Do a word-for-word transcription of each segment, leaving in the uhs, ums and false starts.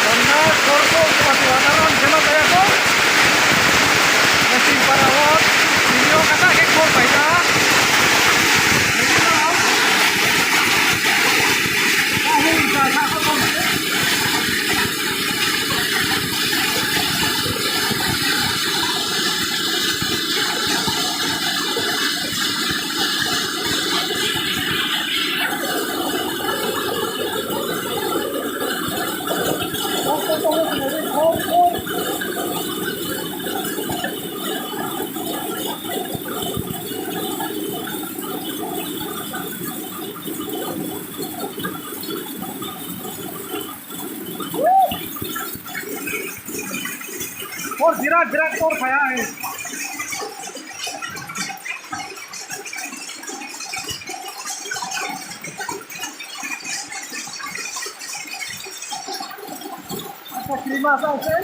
Tongnai khorbo kuati wadaran jema taya ko. Mesing para wo, tini yo kata khe khor pai ta. Hor birat birat hor phai ha. Acha, krima sa se.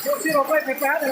Bosi rok bai khe keha de.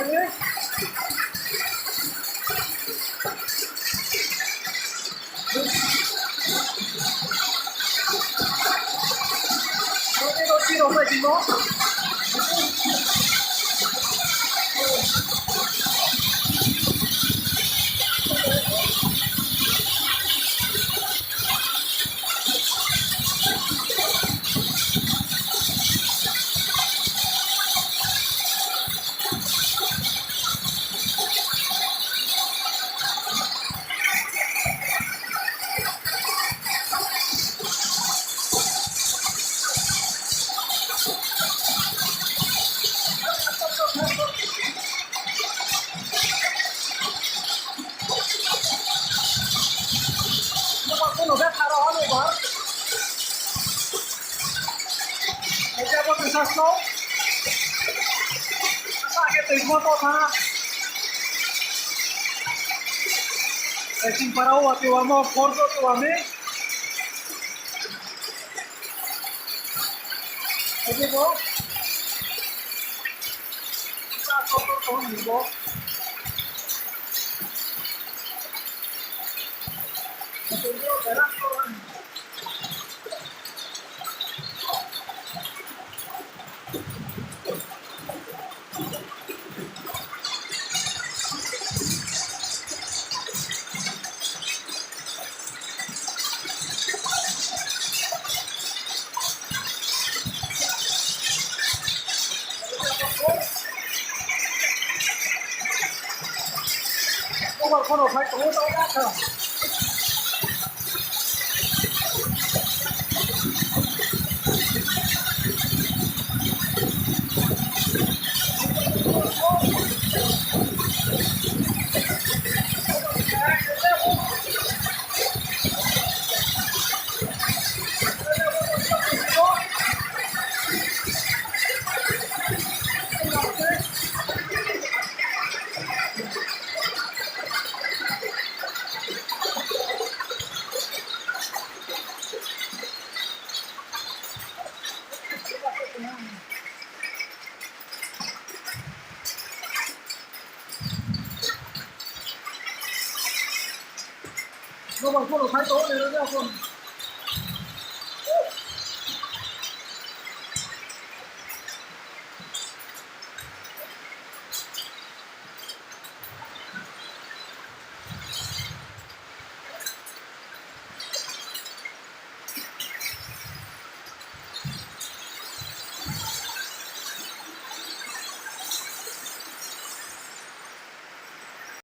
Abo kisa sno. Asa khe tui mo to tha. Sing para wo ati wa mo, khor to to wa mi. Abo bo. Sa to to to mi bo. Nobar kono khai to, nero de akon.